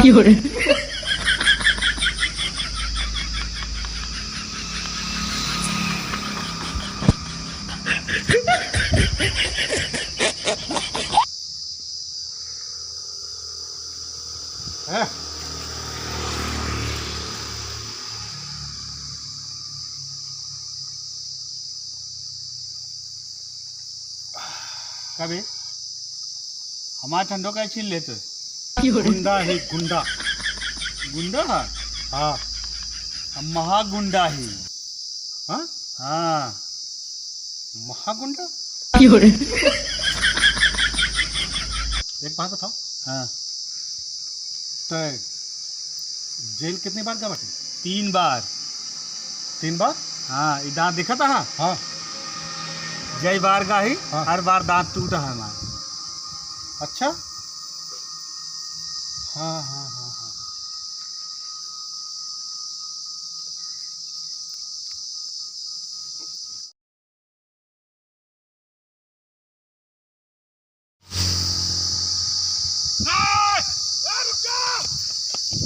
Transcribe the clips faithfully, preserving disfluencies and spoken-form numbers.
有人。 हैं? का बे? हमार ठंडो काहे छीन लेत? गुंडा ही, गुंडा। गुंडा है? हाँ। हम महागुंडा ही। हाँ? हाँ। महागुंडा? एक बात बताओ। हाँ। तै जेल कितनी बार गया बाटे? तीन बार। तीन बार? हाँ, ई दाँत दिखत है? हाँ। जय बार का ही, हाँ। हर बार दाँत टूटा है हमार। अच्छा? हाँ, हाँ, हाँ, हाँ।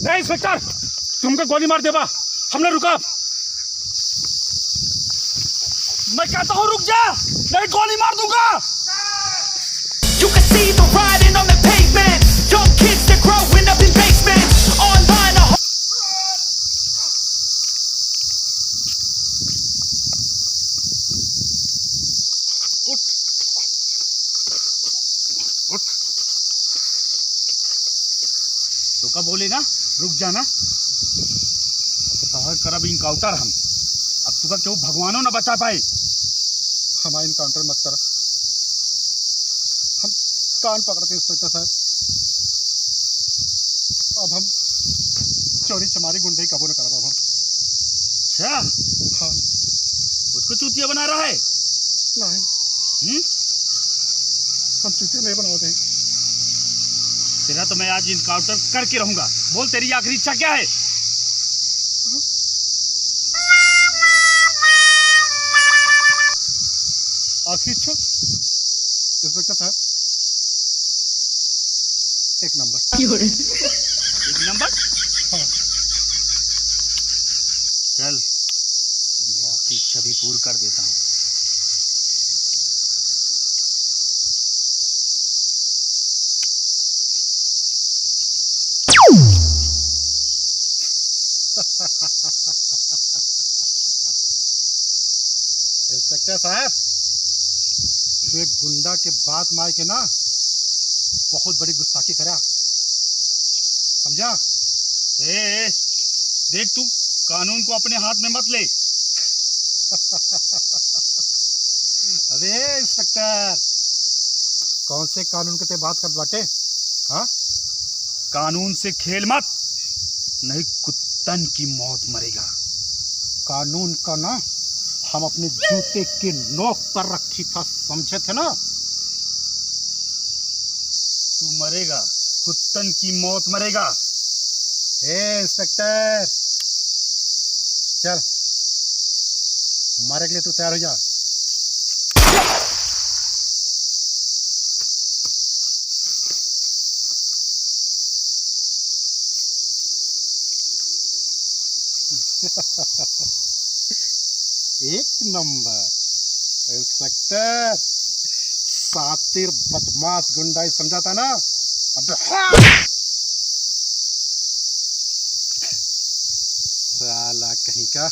नहीं, इंस्पेक्टर, तुमको गोली मार देबा, हम ना रुकब। मैं कहता हूँ, रुक जा, नहीं गोली मार दूंगा। You can see the writing on the pavement. Young kids, they're growing up in basements. Online or उठ, उठ। तो का बोले ना, रुक जाना। अब तो तोहर करब encounter हम। अब तुका केहू भगवानो ना बचा पाए। हमारा encounter मत कर। हम कान पकड़ते हैं, इंस्पेक्टर साहब। अब हम चोरी चमारी गुंडई कबो न करब अब हम। अच्छा? हाँ। उसको चूतिया बना रहा है? नहीं। हम्म? हम चूतिया नहीं बनावत हैं। तेरा तो मैं आज encounter करके रहूंगा। बोल, तेरी आखिरी इच्छा क्या है? आखिरी इच्छा? इंस्पेक्टर साहब, एक नंबर। एक नंबर? हाँ। चल, ये आखिरी इच्छा भी पूरी कर देता हूँ। इंस्पेक्टर साहब, तू एक गुंडा के बात मा आइके ना बहुत बड़ी गुस्ताखी करा, समझा? ए, ए, देख तू, कानून को अपने हाथ में मत ले। अबे इंस्पेक्टर, कौन से कानून के ते बात करत बाटे? हाँ? कानून से खेल मत, नहीं कुत्तन की मौत मरेगा। कानून का ना हम अपने जूते के नोक पर रखी था, समझे थे ना? तू मरेगा, कुत्तन की मौत मरेगा। ए इंस्पेक्टर, चल, मारे के लिए तू तैयार हो जा। एक नंबर इंस्पेक्टर, शातिर बदमाश गुंडा ही समझा था ना। अबे हाँ! साला कहीं का।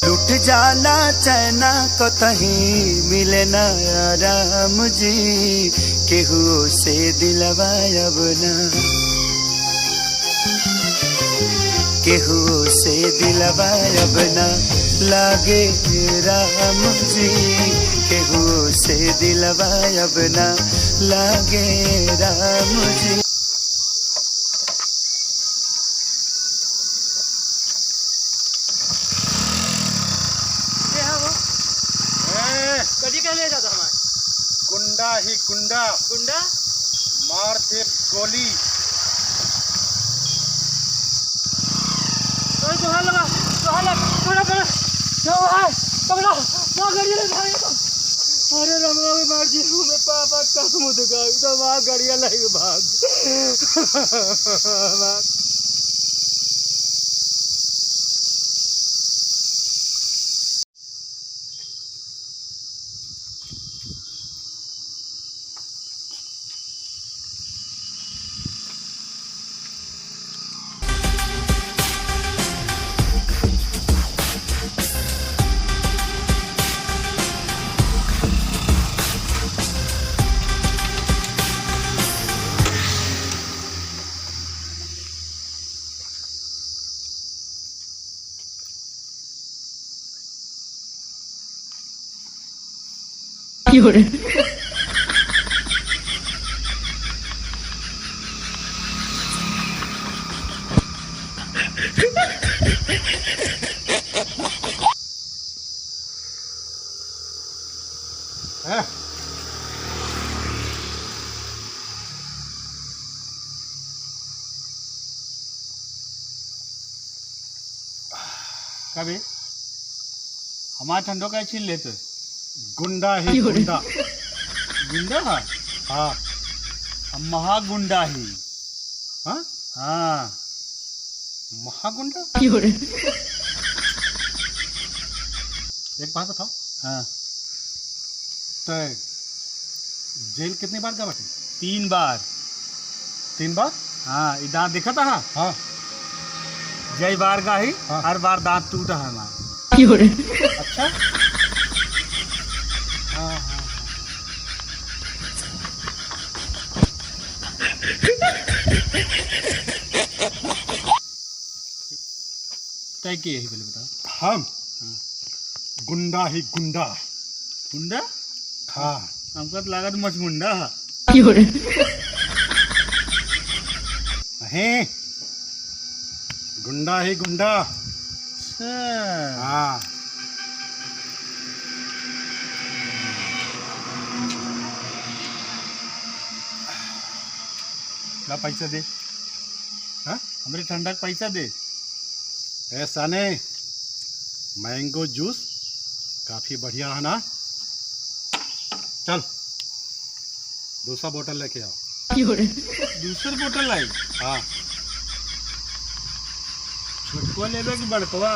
लुट जाना चैना कतहीं मिले ना आराम जी, केहू से दिलवा अब ना, केहू से दिलवा अब ना लागे राम जी, केहू से दिलवा अब ना लागे राम जी। क्या ले जाता हमारे? गुंडा ही गुंडा। गुंडा? मार दे गोली। अरे, दोहा लगा, दोहा लगा, थोड़ा, थोड़ा, क्या हुआ है? कमला, वहाँ गाड़ी ले भाई। अरे, रमवा में मार जी, मैं पापा का मुंह दिखाई, तो वहाँ गाड़ियाँ लाइके भाग। हैं? का बे? हमार ठंडो काहे छीन लेते? गुंडा ही गुंडा। गुंडा हा? हाँ। हम महागुंडा ही। हाँ? हाँ। महागुंडा? एक बात बताओ। हाँ। तय जेल कितनी बार गवा बाटे? तीन बार। तीन बार? हाँ, ई दांत देखत हा? हाँ। जय बार गाही, हाँ। हर बार दांत टूटा है हमार। अच्छा? हाँ, हाँ, हाँ। तय के यही बोले बता। हम? हाँ। गुंडा ही गुंडा। गुंडा? हाँ। हमका तो लागत मचमुंडा है। नहीं, गुंडा ही गुंडा। अच्छा। हाँ। ला पैसा दे। हाँ? हमरे ठंडा के पैसा दे। ए साने, mango juice काफी बढ़िया है ना? चल, दूसरा बोतल लेके आओ। दूसर बोतल आई? हाँ। छोटको लेबे कि बड़कवा?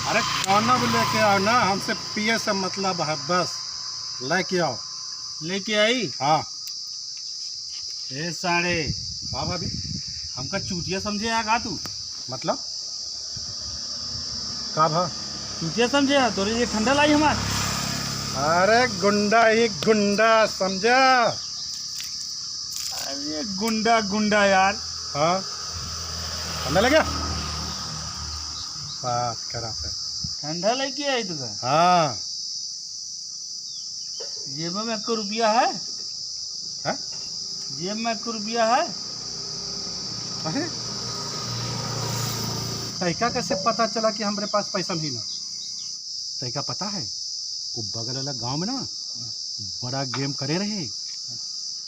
अरे, कौनो भी लेके आओ ना, हमसे पिए से मतलब है बस। लेके आओ। लेके आई? हाँ। ए साढ़े। हाँ भाभी। हमका चूतिया समझे है का तू? मतलब? का भा? चूतिया समझे है? तोरे लिए ठंडा लाई हमार। अरे गुंडा ही गुंडा समझा। अरे गुंडा गुंडा यार। हाँ। ठंडा लगे? बात करा फिर। ठंडा लेके आई तुका? हाँ। जेब में एको रुपया है? हैं? जेब में एको रुपया है? अरे, तैका कैसे पता चला कि हमरे पास पैसा नहीं ना? तैका पता है, वो बगल वाला गांव में ना बड़ा game करे रहे,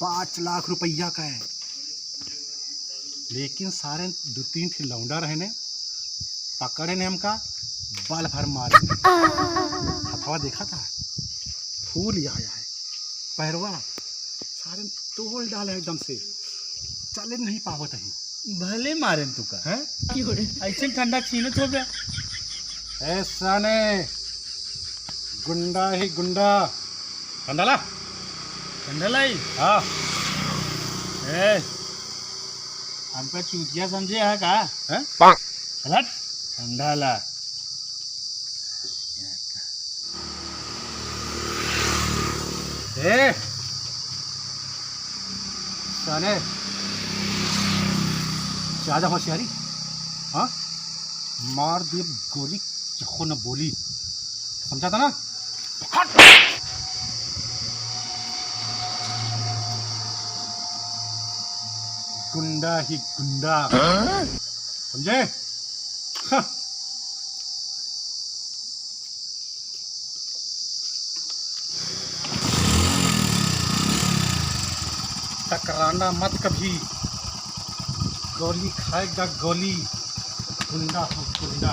पाँच लाख रुपया का है। लेकिन सारे दो तीन ठे लौंडा रहे ने, पकड़े ने हमका, बल भर मारे ने। हथवा देखा था, फूल आया है, पैरवा सारे तोड़ डाले एकदम से, चले नहीं पावत है। भले मारे तू का। हैं? ऐसे ठंडा छीनत हो गया। ऐसा ने, गुंडा ही गुंडा। ठंडा ला। ठंडा लाई? हाँ। ए, हमका चूतिया समझे है का? हैं? चल हट, ठंडा ला। ए, साले, ज्यादा होशियारी, हाँ? मार दे गोली, चखो न बोली, समझा था ना? हट! गुंडा ही गुंडा, हाँ? समझे? हाँ। लौंडा मत कभी, गोली खाएगा गोली, गुंडा हो गुंडा।